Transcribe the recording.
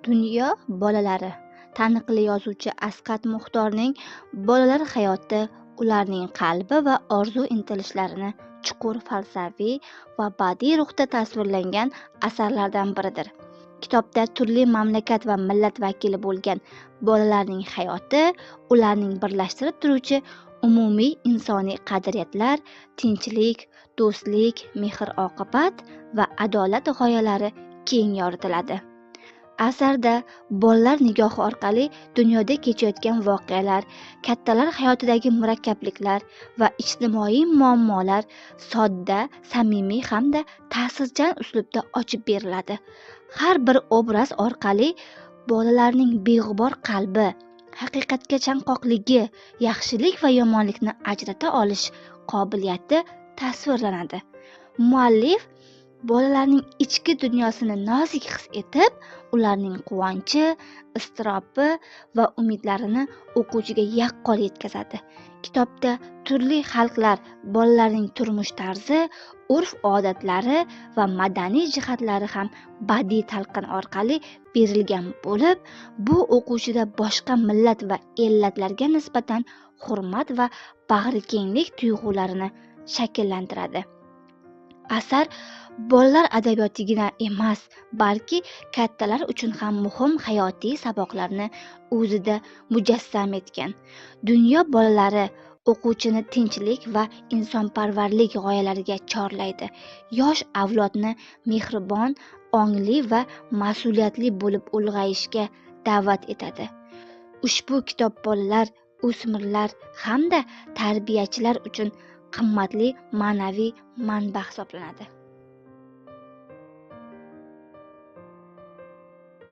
Dunyo bolalari. Taniqli yozuvchi Asqat Muxtorning bolalar hayoti, ularning qalbi va orzu intilishlarini chuqur falsafiy va badiiy ruhda tasvirlangan asarlardan biridir. Kitobda turli mamlakat va millat vakili bo'lgan bolalarning hayoti, ularning birlashtirib turuvchi umumiy insoniy qadriyatlar, tinchlik, do'stlik, mehr-oqibat va adolat g'oyalari keng yoritiladi. Asarda bolalar nigohi orqali dunyoda kechayotgan voqealar, kattalar hayotidagi murakkabliklar va ijtimoiy muammolar sodda, samimiy hamda ta'sirchan uslubda ochib beriladi. Har bir obraz orqali bolalarning beg'ubor qalbi, haqiqatga chanqoqligi, yaxshilik va yomonlikni ajrata olish qobiliyati tasvirlanadi. Muallif bolalarning ichki dunyosini nozik his etib, ularning quvonchi, iztirobi va umidlarini o'quvchiga yaqqol yetkazadi. Kitobda turli xalqlar bolalarining turmush tarzi, urf-odatlari va madaniy jihatlari ham badiiy talqin orqali berilgan bo'lib, bu o'quvchida boshqa millat va ellatlarga nisbatan hurmat va bag'rikenglik tuyg'ularini shakllantiradi. Asar bolalar adabiyotigina emas, balki kattalar uchun ham muhim hayotiy saboqlarni o'zida mujassam etgan. Dunyo bolalari o'quvchini tinchlik va insonparvarlik g'oyalariga chorlaydi. Yosh avlodni mehribon, ongli va mas'uliyatli bo'lib ulg'ayishga da'vat etadi. Ushbu kitob bolalar, o'smirlar hamda tarbiyachilar uchun qimmatli ma'naviy manba hisoblanadi.